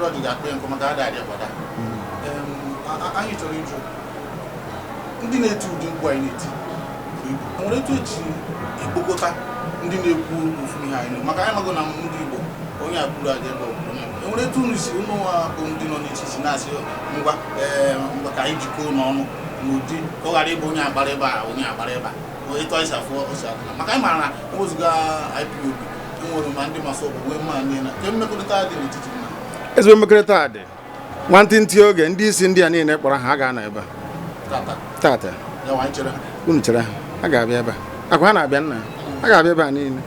Rịrị ọjị ga-akpụ ya nkụ maka ada adị agbada. Anyị chọrọ ịjụ ndị na-eti ụdị mkpu anyị na-eti buru ibu, o nwere etu eji ekpokọta ndị na-ekwu ofu ihe anyị na-ekwu? Maka anyị mago na ndị Igbo, onye a kwuru aja ebe ọ bụrụ onye enwere etu unu si unu nwa bụ ndị nọ n'etiti na-asị, ngwa, ee, ngwa, ka anyị jikọọ n'ọnụ n'ụdị ka ọ ghara ịbụ onye agbara ebe a, onye agbara ebe a, etu anyị si afụ o si adị? Maka anyị maara na ewezụga IPOB, enwere ma ndị MASSOB, nwee ma niile ke mmekọrịta dị n'etiti na Ezigbo mmekọrịta dị. Nwantịntị oge, ndị isi ndị a niile kpọrọ ha, ha ga-anọ ebe a. Tata? Tata. Ya nwa anyị chere ha. Unu chere ha, ha ga-abịa ebe a. Akwa ha na-abịa nna ha ga-abịa ebe a niile.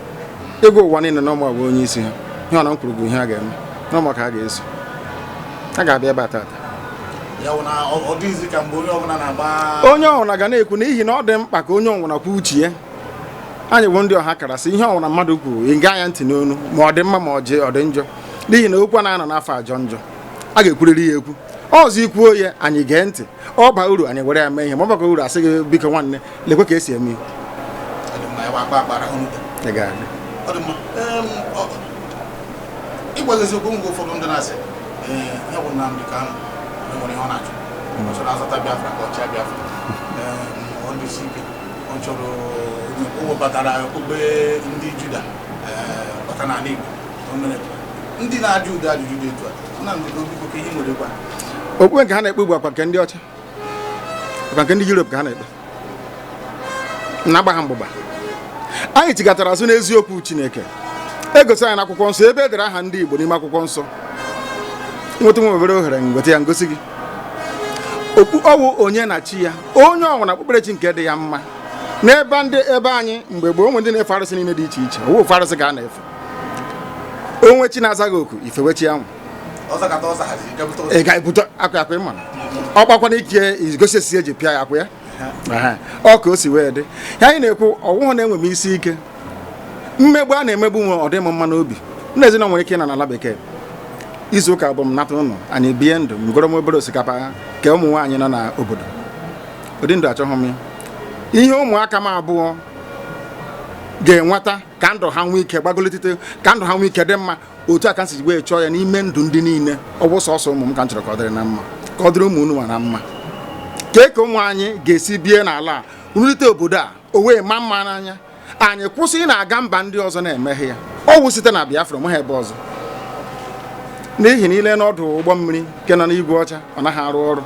Ego ụwa niile na ọmụ bụ onye isi ha. Ihe ọ na m kwuru bụ ihe a ga-eme n'ọmụ ka ha ga-eso. Ha ga-abịa ebe a tata. Ya wụ na ọ dịghịzi ka mgbe onye ọbụla na-agba. Onye ọwụna ga na-ekwu, n'ihi na ọ dị mkpa ka onye ọwụna kwuo uche ya. Anyị bụ ndị ọha karasị, ihe ọwụna mmadụ kwuru, ị gaa ya ntị n'onu, ma ọ dị mma ma ọ dị ọ dị njọ, n'ihi na okwu a na-anọ n'afọ ajọ njọ, a ga-ekwurịrị ya ekwu. Ọzọ, ikwuo ya, anyị gee ntị. Ọ baa uru, anyị were ya mee ihe. Ma ọ bakwa uru, asị gị, biko nwanne, lekwe ka esi eme ihe. Ọ dị mma, ya bụ akpa akpara hụ n'ute. Ị ga-adị. Ọ dị mma. Ịgwa gị eziokwu, mgbe ụfọdụ ndị na-asị, ee, ya bụ Nnamdi Kanu enwere ihe ọ na-achọ, ọ chọrọ azọta Biafra ka ọ chịa Biafra. Ọ dịsi ike, ọ chọrọ o webatara okpukpe ndị Juda, ee, bata n'ala Igbo. O mere ndị na-ajụ ụdị ajụjụ dị etu a. Nnamdi, biko, ka ihe nwere gwa. Okpukpe nke ha na-ekpe ugbu akwa nke ndị ọcha, akwa nke ndị Europe ka ha na-ekpe, na-agba ha mgbụgba. Anyị tigatara azụ n'eziokwu Chineke egosi anyị n'akwụkwọ nsọ ebe e dere aha ndị Igbo n'ime akwụkwọ nsọ. Nweta nwe obere ohere ngweta ya ngosi gị. Okpu ọwụ onye na chi ya, onye ọnwụ na okpukperechi nke dị ya mma. N'ebe ndị ebe anyị mgbe gboo, onwe ndị na-efe arụsị niile dị iche iche. Owu ofu arụsị ka a na-efe. Onwe chi na-azaghị oku, ifewe chi anwụ. Ọzakata ọza haziri gabute ụzọ. Ị ga-ebute akwa akwa ịma ọ kpakwana ike igosi esisi eji pịa ya akwụ ya. Aha. Ọ ka o si wee dị ya anyị na-ekwu, ọwụhụ na-enwe m isi ike. Mmegbu a na-emegbu m, ọ dị m mma n'obi. Nna ezinụlọ nwere ike ịnọ n'ala bekee izu ụka abụọ, m nata ụlọ, anyị bie ndụ, m goro m obere osikapa ka ụmụ nwaanyị nọ n'obodo. Ụdị ndụ achọghị m ya. Ihe ụmụaka m abụọ ga-enweta ka ndụ ha nwee ike gbagolitete, ka ndụ ha nwee ike dị mma, otu a ka m si wee chọọ ya n'ime ndụ ndị niile. Ọ bụ sọsọ ụmụ m ka m chọrọ ka ọ dịrị na mma, ka ọ dịrị ụmụ unu na mma. Kee ka ụmụ anyị ga-esi bie n'ala a, rulite obodo a, o wee maa mma n'anya anyị, kwụsị ị na-aga mba ndị ọzọ na-emeghe ya? Ọ wụ site na Biafra, onweghị ebe ọzọ. N'ihi na ile n'ọdụ ụgbọ mmiri nke nọ n'Igwe Ọcha, ọ naghị arụ ọrụ.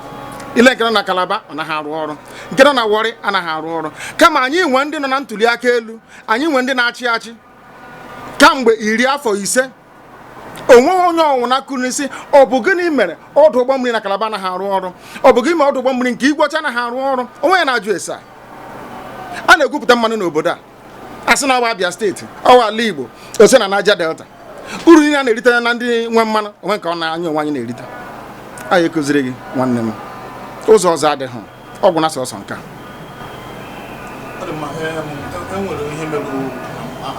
Ile nke nọ na Kalaba, ọ naghị arụ ọrụ. Nke nọ na Warri anaghị arụ ọrụ. Kama anyị nwee ndị nọ na ntuli aka elu, anyị nwee ndị na-achị achị kamgbe 50, onweghị onye ọnwụ na n'isi. Ọ bụ gịnị mere ọdụ ụgbọ mmiri na Kalaba anaghị arụ ọrụ? Ọ bụ gịnị mere ọdụ ụgbọ mmiri nke Igwe Ọcha anaghị arụ ọrụ? Onwe ya na-ajụ ese. A na-egwupụta mmanụ n'obodo a, asị na ọwa Abia Steeti, ọwa ala Igbo, ose na Niger Delta. Uru niile a na-erite na ndị nwe mmanụ onwe nke ọ na-anya onwe anyị na-erite. Anyị ekụziri gị, nwanne m, ụzọ ọzọ adịghị, ọgwụ na sọsọ nke a. Ọ dị mma. E nwere ihe mere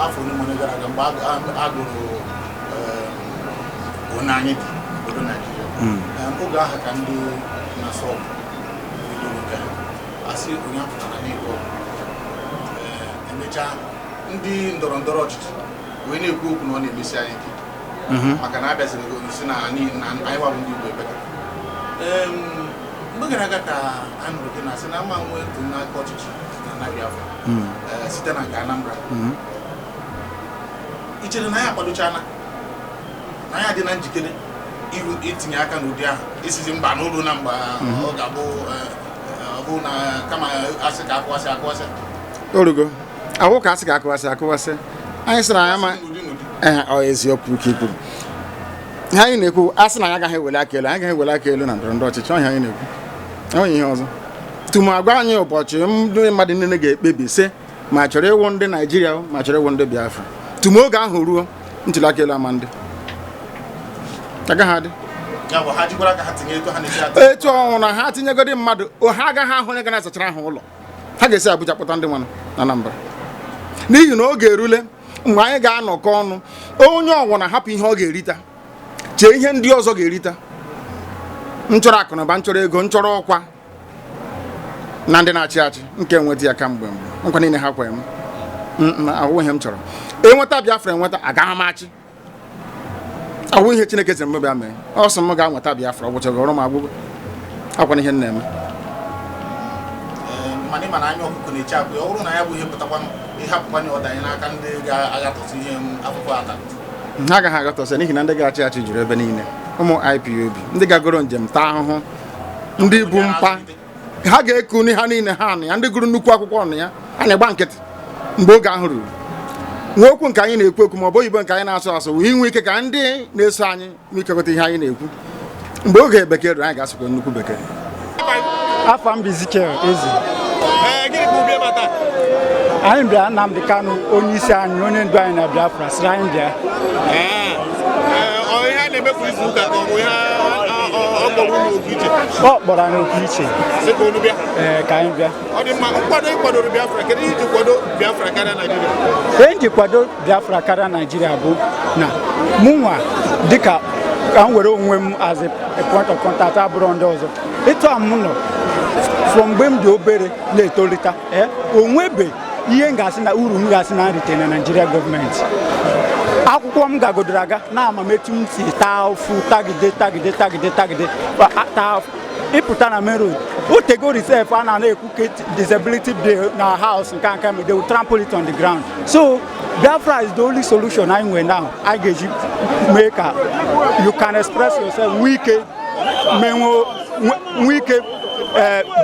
afọ ole ma ole gara aga mgbe a gụrụ one anyị dị obodo Naijiria. Oge ahụ ka ndị MASSOB bidoro nke ha, asị onye apụtara n'ịkọ. Emechaa, ndị ndọrọ ndọrọ ọchịchị wee na-ekwu okwu na ọ na-emesi anyị ike, maka na abịaziri si na anyị na anyị gbabụ ndị Igbo ebeka. Mgbe gara aga ka a nụrụ gị na-asị na ama nwee ntuli aka ọchịchị na na Biafra, site na nke Anambra. I chere na anyị akwadochana, na anyị adị na njikere iru itinye aka n'ụdị ahụ, isizi mba n'ụlọ na mgbe ọ ga-abụ, ọ bụ na kama asị ka akụwasị akụwasị? Orugo awụ ka asị ka akụwasị akụwasị. Anyị sịrị anyị ama. N'ụdị n'ụdị. Ee, ọ eziokwu ka i kwuru. Ihe anyị na-ekwu, asị na anyị agaghị eweli aka elu, anyị agaghị eweli aka elu na ndọrọ ndọrọ ọchịchị. Ọhịa anyị na-ekwu, enweghị ihe ọzọ. Tụmụ agwa anyị ụbọchị ndị mmadụ niile ga-ekpebi sị ma chọrọ ịwụ ndị Naijiria, ma chọrọ ịwụ ndị Biafra. Tụmụ oge ahụ ruo, ntuli aka elu ama ndị agaghị adị. Ya bụ ha jikwara aka ha tinye etu ha na-esi atụ. Etu ọnwụ na ha tinyegodi mmadụ, ha agaghị ahụ onye ga na-azachara ha ụlọ. Ha ga-esi Abuja kpọta ndị nwanụ na Anambra, n'ihi na oge erule mgbe anyị ga-anọkọ ọnụ. Onye ọnwụ na-ahapụ ihe ọ ga-erita, chee ihe ndị ọzọ ga-erita. Nchọrọ akụnụba, nchọrọ ego, nchọrọ ọkwa na ndị na-achị achị nke nweta ya kamgbe mgbe nkwa niile ha kwere m, ahụ ihe m chọrọ enweta Biafra, enweta, agaghị m achị. Ọ bụ ihe Chineke sịrị m bịa mee. Ọ sị m ga-anweta Biafra, ọ gwụchaghị ọrụ m agwụgwọ akwana ihe m na-eme. Mana ị ma na anya ọkụkọ na-eche akwa ya. Ọ bụrụ na ya bụ ihe pụtakwanụ, ịhapụkwanye ọdanye n'aka ndị ga-agatọsị ihe m akwụkwọ ata. Ha agaghị agatọsị, n'ihi na ndị ga-achị achị juru ebe niile. Ụmụ IPOB, ndị gagoro njem taa ahụhụ, ndị bụ mpa ha ga-ekuni ha niile, ha na ya, ndị gụrụ nnukwu akwụkwọ na ya a na-egba nkịtị. Mgbe oge ahụ ruru, nwa okwu nke anyị na-ekwu ekwu ma ọ bụ oyibo nke anyị na-asụ asụ wee inwe ike ka ndị na-eso anyị nwee ike ghọta ihe anyị na-ekwu. Mgbe oge bekee ruru, anyị ga-asụkwa nnukwu bekee. Afa m bụ Ezekiel Eze. Anyị bịara Nnamdi Kanu, onye isi anyị, onye ndu anyị na Biafra, sịrị anyị bịa. Ihe a na-eme kwa izu ụka ka ọ bụ ihe ọ kpọrọ unu oku iche? Ọ kpọrọ anyị oku iche. Sị ka unu bịa. Ee, ka anyị bịa. Ọ dị mma. Nkwado ị kwadoro Biafra, kedu ihe iji kwado Biafra karịa Naijiria? Ihe m ji kwado Biafra karịa Naijiria bụ na mụnwa, dịka ka m were onwe m as a point of contact, abụrụ ndị ọzọ. Etu a m nọ from mgbe m dị obere na-etolite, ee, onwebe ihe m ga-asị na uru m ga-asị na nrite na Naijiria gọọmenti. Akwụkwọ m gagodoro aga na amametu m si taa ụfụ, tagide tagide tagide tagide taa ụfụ ịpụta na main road. Otego reserve a na-ekwu disability bill na house nke nke they will trample it on the ground. So Biafra is the only solution anyị nwere now anyị ga-eji mee ka you can express yourself, nwee ike nwee ike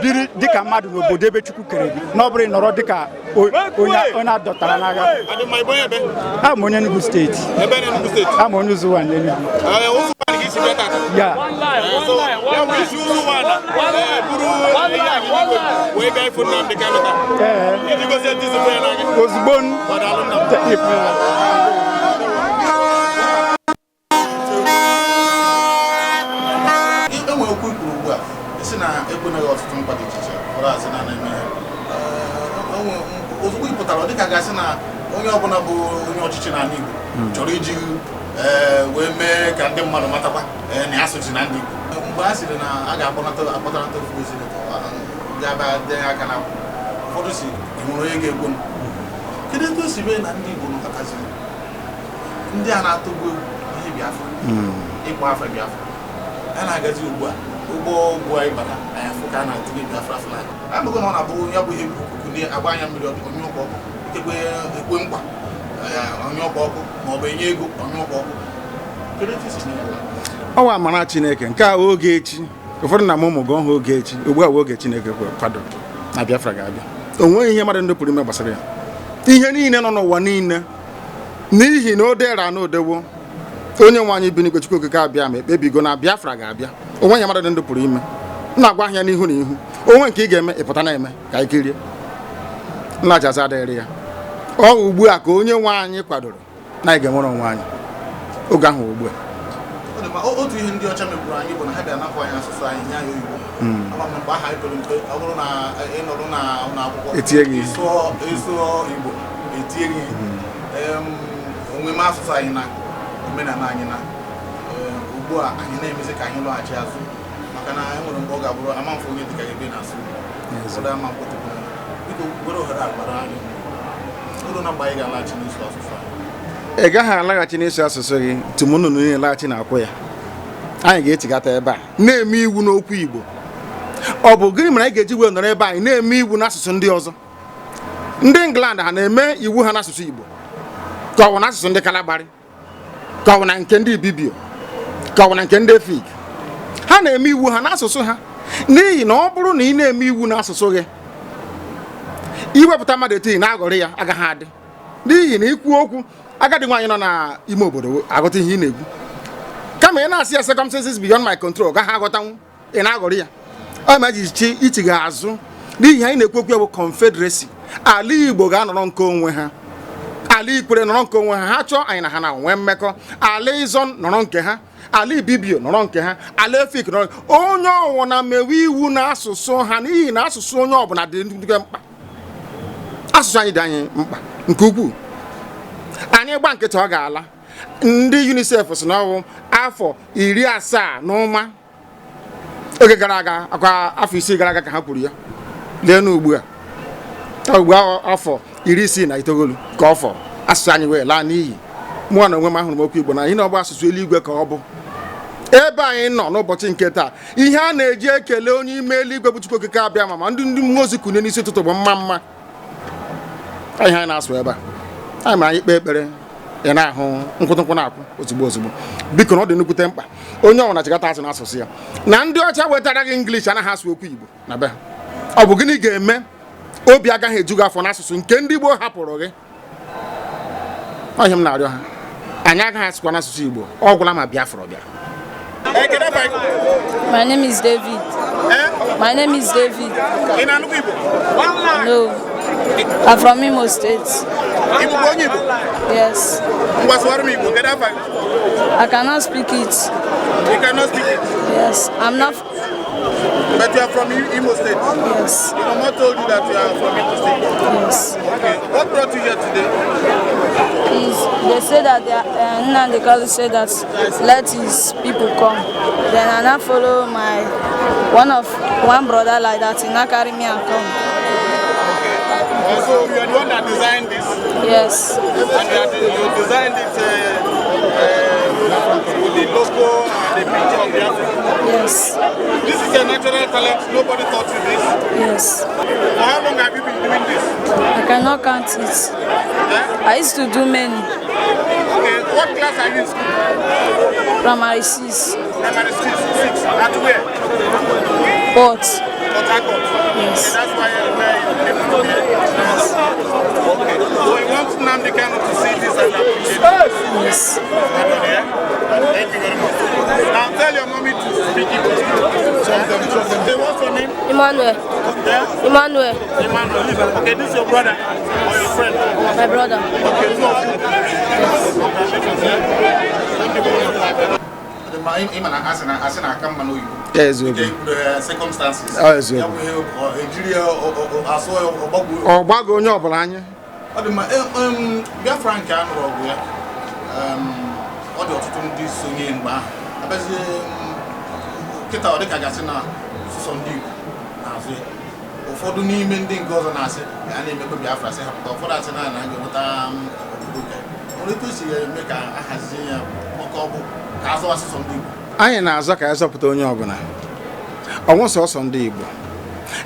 biri dịka mmadụ n'obodo ebe Chukwu kere gị, na ọ bụrụ nọrọ dịka onye a dọtara n'agha. Abụ m onye Enugu steeti. Abụ m onye Uzo-Uwani n'Enugu. Ya. Ee, ozugbo. Enwe okwu ikwuru ugbu a, isi na ekweneghị ọtụtụ nkwa dị iche iche ụfọdụ asị na na-eme. Ozugbo ị pụtara, ọ dịka gasị na onye ọbụla bụ onye ọchịchị n'ala Igbo chọrọ iji wee mee ka ndị mmadụ matakwa na ya sochi na ndị Igbo. Mgbe a sịrị na a ga-akpọnata akpọtanata ofu senator ga-abịa denye aka na akwụkwọ, ụfọdụ si enwere onye ga-ekwu m. Kedu etu o si mee na ndị Igbo nọkọtaziri, ndị a na-atụgbu egwu ihe Biafra, ịkpọ afa Biafra, a na-agazi ugbu a ụgbọ ugbu anyị bata anyị afụ ka a na-atinye Biafra flag? Amụgo na ọ na-abụ ya bụ ihe bụ kuku agba anya mmiri, onye ọkụ ọkụ, ikekwe ekwe nkwa, onye ọkụ ọkụ, ma ọ bụ enye ego onye ọkụ ọkụ. Kedu etu isi mee ya? Ọwa amara Chineke nke a. Oge echi ụfọdụ na m ụmụ gụọ ha oge echi. Ugbu a bụ oge Chineke kwado na Biafra ga-abịa. O nweghị ihe mmadụ ndị pụrụ ime gbasara ya, ihe niile nọ n'ụwa niile, n'ihi na o dera na odewo onye nwe anyị bi n'igwe, Chukwu Okike abịa ma ekpebigo na Biafra ga-abịa. O nweghị mmadụ ndị pụrụ ime. M na-agwa ahịa n'ihu na ihu onwe nke ị ga-eme ịpụta na-eme ka anyị kirie nlachaza adịghịrị ya. Ọ ugbu a ka onye nwe anyị kwadoro na anyị ga-enwere onwe anyị. Oge ahụ ugbu a. Ọ dị mma. Otu ihe ndị ọcha megburu anyị bụ na ha bịa napụ anyị asụsụ anyị, nye anyị oyibo. Ama m mgbe aha anyị pere mpe, ọ bụrụ na ị nọrọ na ụlọ akwụkwọ, Etie gị. ịsụọ Igbo, etie gị. Onwe m asụsụ anyị na omenala anyị na ugbu a anyị na-emezi ka anyị lọghachi azụ, maka na e nwere mgbe ọ ga-abụrụ ama mfe onye dịka ebe na-asụ ụfọdụ ama mkpọtụpụ. Biko, were ohere a gbara anyị uru na mgbe anyị ga-alaghachi n'ịsụ asụsụ anyị. Ị gaghị alaghachi n'ịsụ asụsụ gị tupu nnụnụ niile laghachi na akwụ ya. Anyị ga-echigata ebe a na-eme iwu n'okwu Igbo. Ọ bụ gịnị mere anyị ga-eji wee nọrọ ebe anyị na-eme iwu n'asụsụ ndị ọzọ? Ndị England ha na-eme iwu ha n'asụsụ Igbo, ka ọ bụ n'asụsụ ndị Kalabari, ka ọ bụ na nke ndị Ibibio, ka ọ bụ na nke ndị Efik? Ha na-eme iwu ha n'asụsụ ha, n'ihi na ọ bụrụ na ị na-eme iwu n'asụsụ gị, iwepụta mmadụ etu ị na-aghọrị ya agaghị adị, n'ihi na ikwu okwu, agadi nwaanyị nọ n'ime obodo aghọta ihe ị na-ekwu, kama ị na-asị ya "circumstances beyond my control" gaghị aghọtanwu. Ị na-aghọrị ya. Ọ ma ji chi ichigha azụ, n'ihi anyị na-ekwu okwu ya bụ confederacy. Ala Igbo ga-anọrọ nke onwe ha, ala Ikwere nọrọ nke onwe ha, ha chọọ anyị na ha na nwee mmekọ, ala Ịzọ nọrọ nke ha, ala Ibibio nọrọ nke ha, ala Efik nọrọ. Onye ọwụna mewe iwu na asụsụ ha, n'ihi na asụsụ onye ọbụla dị nnukwu mkpa. Asụsụ anyị dị anyị mkpa nke ukwuu. Anyị gba nkịtị, ọ ga-ala. Ndị UNICEF si na ọwụ afọ 70 na ụma oge gara aga, akwa afọ 6 gara aga ka ha kwuru ya. Leenu ugbu a, ugbu a afọ 69 ka ọ fọrọ asụsụ anyị wee laa n'iyi. Mụnwa na onwe m ahụrụ m okwu Igbo na ihe na ọ bụ asụsụ eluigwe ka ọ bụ. Ebe anyị nọ n'ụbọchị nke taa, ihe a na-eji ekele onye ime eluigwe bụ Chukwu Okike abịa ma ndị mmụọ ozi kunye n'isi ụtụtụ bụ mma mma. Ihe anyị na-asụ ebe a, anyị ma anyị kpee ekpere, ị na-ahụ nkwụtụnkwụ na-akwụ ozugbo ozugbo. Biko, na ọ dị nnukwute mkpa onye ọbụla chịkọta asụ n'asụsụ ya. Na ndị ọcha wetara gị English anaghị asụ okwu Igbo na be ha. Ọ bụ gịnị ga-eme obi agaghị eju gị afọ n'asụsụ nke ndị Igbo hapụrụ gị? Ọhịa m na-arịọ ha, anyị agaghị asụkwa n'asụsụ Igbo ọ gwụla ma Biafra ọ bịara. My name is David. My name is David. Ị na-anụkwa Igbo? No. I'm from Imo State. Igbo bụ onye Igbo? Yes. Ngwa, sụwara m Igbo. Kedu afa gị? I cannot speak it. You cannot speak it? Yes. I'm not. But you are from Imo State? Yes. Your mama told you that you are from Imo State? Yes. Okay. What brought you here today? Is they say that Nnamdi Kanu said that let his people come. Then I now follow my one of one brother like that. He now carry me and come. Okay. So you are the one that designed this? Yes. And you designed it with the logo and the picture of Biafra? Yes. This is a natural talent. Nobody taught you this? Yes. For how long have you been doing this? I cannot count it. Eh? I used to do many. Okay. What class are you in school? Primary 6. Primary 6. At where? Port. Port Harcourt. Yes. Okay, that's why where you came from here. Okay. So you want Nnamdi Kanu to see this and appreciate it? Yes. Well done, yeah? Thank you very much. Now tell your mommy to speak Igbo to you. Some of them, some of them. Hey, what's your name? Emmanuel. Yeah? Emmanuel. Emmanuel. Okay, this is your brother or your friend? My brother. Okay, two of you. Congratulations, yeah? Thank you very much. Ịma na asị na aka mma n'oyibo. Eziokwu. Nke ikwuru, circumstances. Ọ eziokwu. Ya bụ ihe ejiri ya asụ ya ọgbagwo. Ọ gbago onye ọbụla anya. Ọ dị mma. Biafra nke a nụrụ ọgụ ya, ọ dị ọtụtụ ndị sonye mgbe ahụ abịazie. Kịta ọ dịka gasị na sụsọ ndị Igbo na-azụ ya. Ụfọdụ n'ime ndị nke ọzọ na-asị ka a na-emekwa Biafra sị hapụta, ụfọdụ asị na a ga-enweta obodo nke nwere etu esi eme ka a hazie ya, maka ọ bụ ka a zọwa sụsọ ndị Igbo. Anyị na-azọ ka anyị zọpụta onye ọbụla, ọnwụ sọsọ ndị Igbo.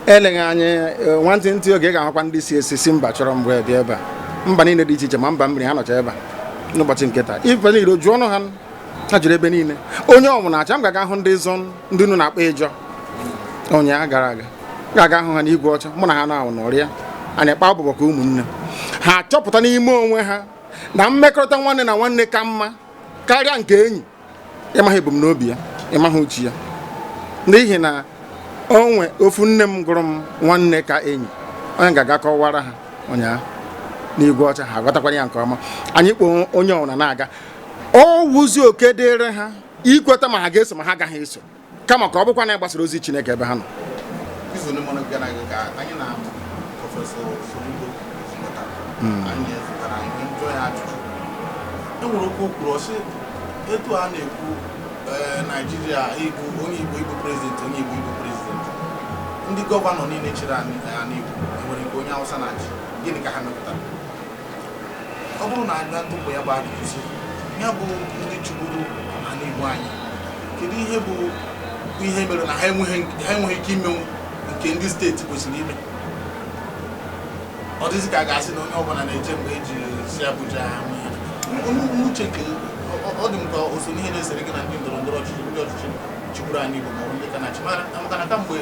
Eleghị anya, nwantịntị oge ị ga-ahụkwa ndị si esi si mba chọrọ mbụ bịa ebe a, mba niile dị iche iche, ma mba mmiri, ha nọcha ebe a n'ụbọchị nke taa. Ife niile jụọ ọnụ ha, ha jụrụ ebe niile. Onye ọbụla achọ m ga-aga hụ ndị zọ ndị unu na-akpọ ịjọ. Ụnyaahụ gara aga ga-aga hụ ha n'igwe ọcha, mụ na ha na-ahụ n'ọrịa anyị kpaa ọbụbọ ka ụmụnne. Ha chọpụta n'ime onwe ha na mmekọrịta nwanne na nwanne ka mma karịa nke enyi. Ịmaghị ebumnobi ya, ịmaghị uche ya, n'ihi na onwe ofu nne m gụrụ m nwanne ka enyi. Onye ga-aga kọwara ha ụnyaahụ n'igwe ọcha, ha aghọtakwara ya nke ọma. Anyị kpọọ onye ọbụla na-aga ọ wụzi oke dịrị ha ikweta ma ha ga-eso ma ha agaghị eso, kama ka ọ bụkwa na ịgbasara ozi Chineke ebe ha nọ. Izu ole mọnụ gara aga ka anyị na Professor Soludo zụtara, anyị zụtara anyị njọ ya ajụjụ. E nwere okwu o kwuru, ọ sị etu a na-ekwu Naijiria ịbụ onye Igbo ịbụ president, onye Igbo ịbụ president, ndị governor niile chịrị anyị ala Igbo enwere nke onye Hausa na-achị, gịnị ka ha mepụtara? Ọ bụrụ na anyị tụpụ ya bụ ajụjụ, si ya bụ ndị chịgburu ala Igbo anyị, kedu ihe bụ ihe mere na ha enweghị ike imenwu nke ndị steeti kwesịrị ime? Ọ dịzị ka a ga-asị na onye ọbụla na-eche mgbe eji si Abuja nwee ihe. N'uche nke ọ dị m ka o so n'ihe na-esere gị na ndị ndọrọ ndọrọ ọchịchị, ndị ọchịchị chịgburu anyị Igbo maọbụ ndị ka na-achị, maka na kamgbe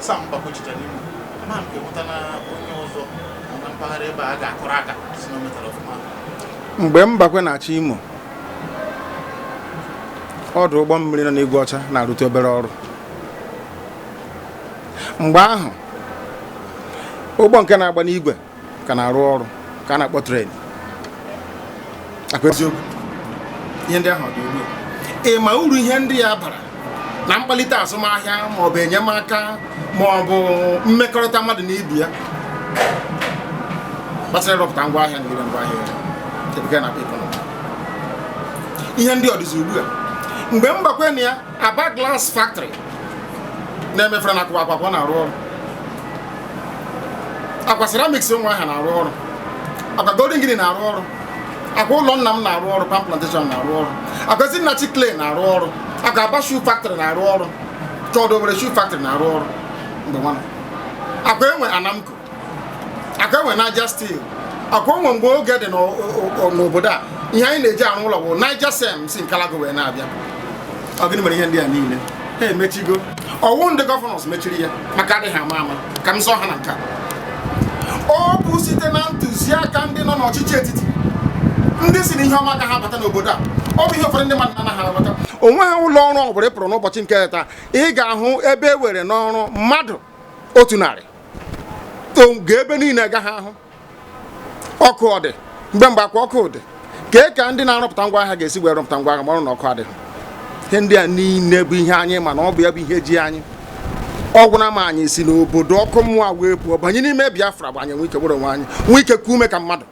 Sam Mbakwe chịchara Imo, ama m ka enweta na onye ọzọ na mpaghara ebe a ga-akụrụ aka si na o metara ọfụma. Mgbe Mbakwe na-achị Imo, ọdụ ụgbọ mmiri nọ n'Igwe Ọcha na-arụte obere ọrụ. Mgbe ahụ ụgbọ nke na-agba n'igwe ka na-arụ ọrụ, ka a na-akpọ train. Akwa eziokwu, ihe ndị ahụ ọ dị ugbu a? Ị ma uru ihe ndị ya bara na mkpalite azụmahịa, ma ọ bụ enyemaka, ma ọ bụ mmekọrịta mmadụ na ibe ya gbasara ịrọpụta ngwaahịa na ire ngwaahịa ere, nke bekee na-akpọ economy. Ihe ndị ọdịzi ugbu a, mgbe Mbakwe na ya, Aba Glass Factory na-emefere na akwa akwa na-arụ ọrụ, akwa ceramics ụmụ ahịa na-arụ ọrụ, akwa Golden Guinea na-arụ ọrụ. Akwa ụlọ nna m na-arụ ọrụ, Palm Plantation na-arụ ọrụ, akwa Ezinnachi Clay na-arụ ọrụ, akwa Aba Shoe Factory na-arụ ọrụ, Chọdụ Owerri Shoe Factory na-arụ ọrụ mgbe nwana, akwa enwe Anamco, akwa enwe Niger Steel, akwa onwe mgbe oge dị n'obodo a ihe anyị na-eji arụ ụlọ bụ Niger Sem si Nkalagu wee na-abịa. Ọ gịnị mere ihe ndị a niile ha emechigo? Ọwụ ndị governors mechiri ya maka adịghị ama ama ka m zọọ ha na nke a. Ọ bụ site na ntụziaka ndị nọ n'ọchịchị etiti, ndị si na ihe ọma agaghị abata n'obodo a. Ọ bụ ihe ụfọdụ ndị mmadụ anaghị aghọta. Onwe ha ụlọ ọrụ ọ bụla ị pụrụ n'ụbọchị nke taa, ị ga-ahụ ebe e were n'ọrụ mmadụ 100 ga ebe niile agaghị ahụ ọkụ. Ọ dị mgbe mgbe akwa ọkụ dị kee ka ndị na-arụpụta ngwa ahịa ga-esi wee rụpụta ngwa ahịa ma ọrụ na ọkụ adịghị? Ihe ndị a niile bụ ihe anyị ma na ọ bụ ya bụ ihe ji anyị. Ọ gwụna ma anyị si n'obodo ọkụ mmụọ wee pụọ banye n'ime Biafra bụ anyị nwee ike gwere onwe anyị, nwee ike kuo ume ka mmadụ.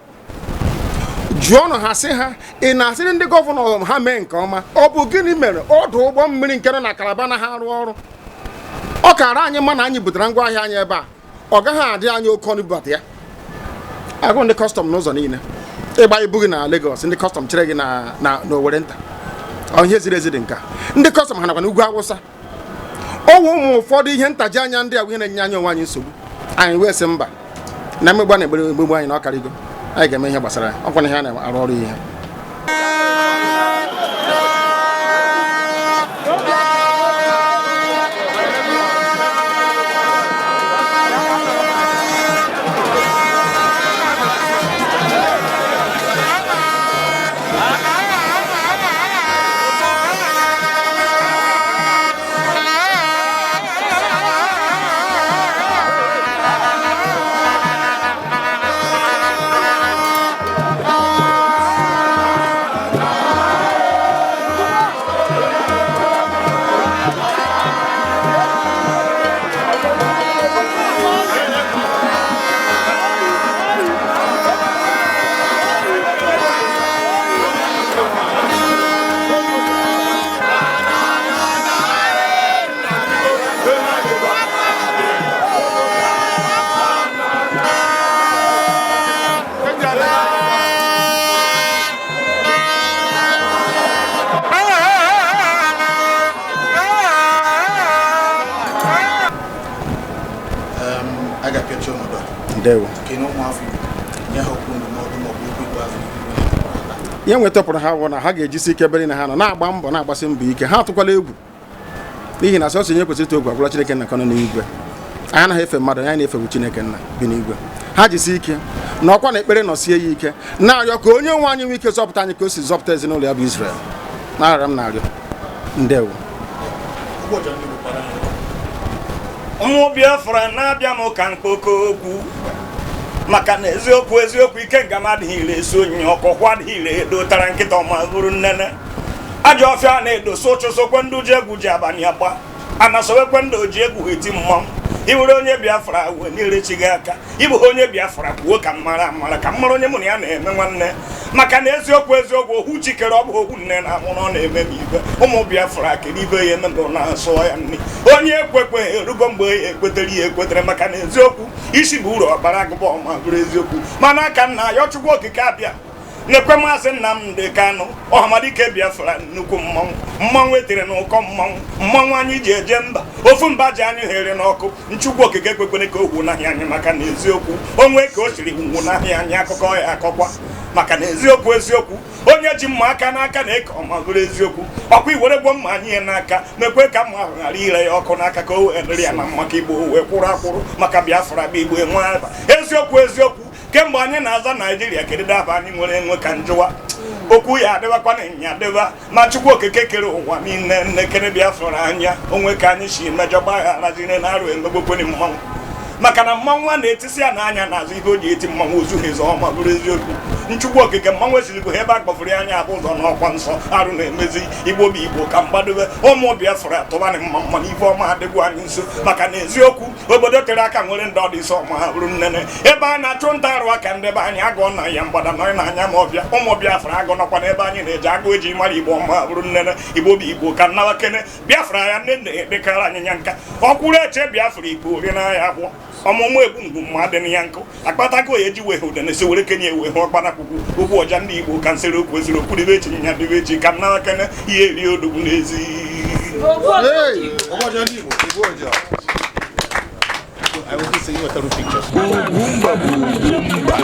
Jụọnụ ha sị ha, ị na-asịrị ndị governor ha mee nke ọma, ọ bụ gịnị mere ọdụ ụgbọ mmiri nke nọ na Calabar na ha arụ ọrụ? Ọ kara anyị mma na anyị butere ngwa ahịa anyị ebe a, ọ gaghị adị anyị oke ọnụ ibubata ya. Agụ ndị custom n'ụzọ niile, ịgba ibu gị na Lagos, ndị custom chere gị na n'Owerri nta. Ọ ihe ziri ezi dị nka ndị custom ha nakwa n'ugwu Awụsa. Ọwụ ụmụ ụfọdụ ihe ntaji anya ndị a bụ ihe na-enye anyị onwe anyị nsogbu. Anyị wee sị mba, na mmegbu a na-egbere egbegbu anyị na ọ karịgo, anyị ga-eme ihe gbasara ya. Ọkwa na ihe a na-arụ ọrụ ihe. A ga-apịachi ọnọdụ a. Ndewo. Kene ụmụafọ Igbo, nye ha okwu ndụmọdụ maọbụ okwu ikpeazụ. Ihe nwetapụrụ ha bụ na ha ga-ejisi ike bere na ha nọ na-agba mbọ, na-agbasi mbọ ike. Ha atụkwala egwu, n'ihi na sọsọ onye kwesịrị ịtụ egwu agwụla Chineke nna kọnọ n'igwe. Anyị anaghị efe mmadụ, anyị na-efewu Chineke nna bi n'igwe. Ha jisi ike na ọkwa na ekpere nọsie ya ike, na-arịọ ka onye nwe anyị nwee ike zọpụta anyị ka o si zọpụta ezinụlọ ya bụ Israel. Na-arịọ m na-arịọ. Ndewo. Ụmụ Biafra na-abịa m ka mkpoko okwu, maka na eziokwu eziokwu ike nga m adịghị ire esi onyinye ọkọkwa adịghị ire edotara nkịta ọma bụrụ nnene ajọ ọfịa na-edosa ụchụsokwe ndị ji egwu ji abalị agba anasowekwe ndị oji egwu eti mmanwụ. Ịbụrụ onye Biafra wee n'irechi gị aka, ịbụ onye Biafra kwuo ka m mara amara ka m mara onye mụ na ya na-eme nwanne, maka na eziokwu eziokwu ohu chikere ọ bụ ohu nne na amụ na ọ na-eme m ibe. Ụmụ Biafra kere ibe ya eme mbụ na-asụ ya nri onye ekwekwe erugo mgbe ya ekwetere ya ekwetere, maka na eziokwu isi bụ uru ọkpara agụba ọma bụrụ eziokwu. Mana aka nna ya Chukwu okike abịa na-ekwe Maazị Nnamdi Kanu Ọhamadike Biafra nnukwu mmanwụ mmanwụ etere n'ụkọ mmanwụ mmanwụ anyị ji eje mba ofu mba ji anyị ghere n'ọkụ. Nchukwu okike ekwekwene ka o wu n'ahịa anyị, maka na eziokwu onwe ka o siri wu n'ahịa anyị akụkọ ya akọkwa, maka na eziokwu eziokwu onye ji mma aka n'aka na-eke ọma bụrụ eziokwu. Ọkwa iwere gwo mma anyị ya n'aka mekwe ka mma ahụ ghara ire ya ọkụ n'aka ka o wee dịrị ya na mma ka Igbo wee kwụrụ akwụrụ maka Biafra bụ Igbo enwe aba. Eziokwu eziokwu kemgbe anyị na-aza Naijiria kedu aba anyị nwere enwe ka njụwa okwu ya adịbakwa na ịnya adịba ma Chukwu okike kere ụwa niile nnekere Biafra anya onwe ka anyị si mejọ gbaghara zire na arụ emegbokwene mmanwụ, maka na mmanwụ a na-etisi ya n'anya n'azụ ihe o ji eti mmanwụ ozughị ezu ọma bụrụ eziokwu. Nchukwu okike mmanwụ esirigo ebe a kpọfuru ya anya abụ ụzọ n'ọkwa nsọ arụ na-emezi Igbo bụ Igbo ka mgbadobe ụmụ Biafra tụbanị mma mma n'ife ọma adịgwu anyị nso, maka na eziokwu obodo tere aka nwere ndị ọdịsọ ọma bụrụ nnene ebe a na-achụ nta arụ aka ndebe anyị agụọ na ya mgbada nọ n'anya ma ọbịa. Ụmụ Biafra agụ nọkwa n'ebe anyị na-eji agụ eji mara Igbo ọma bụrụ nnene. Igbo bụ Igbo ka nnawa kene Biafra ya nne nne dịkara anyịnya nka ọkwụrụ eche Biafra Igbo ori n'ahịa akwụọ. Ọmụmụ egbu mgbu mma adịghị ya nkụ akpatago ya eji wee udene si were kenye ewe hụ ọkpara akwụkwọ okwu ọja ndị Igbo ka nsịrị okwu esiri okwu dịbe echi nya dịbe echi ka m nara kene ihe eri odogwu n'ezi. Hey! Ọgbọjọ ndị Igbo. Igbo ọjọọ. I will say you were pictures. Ugwumba bụ Ugwumba.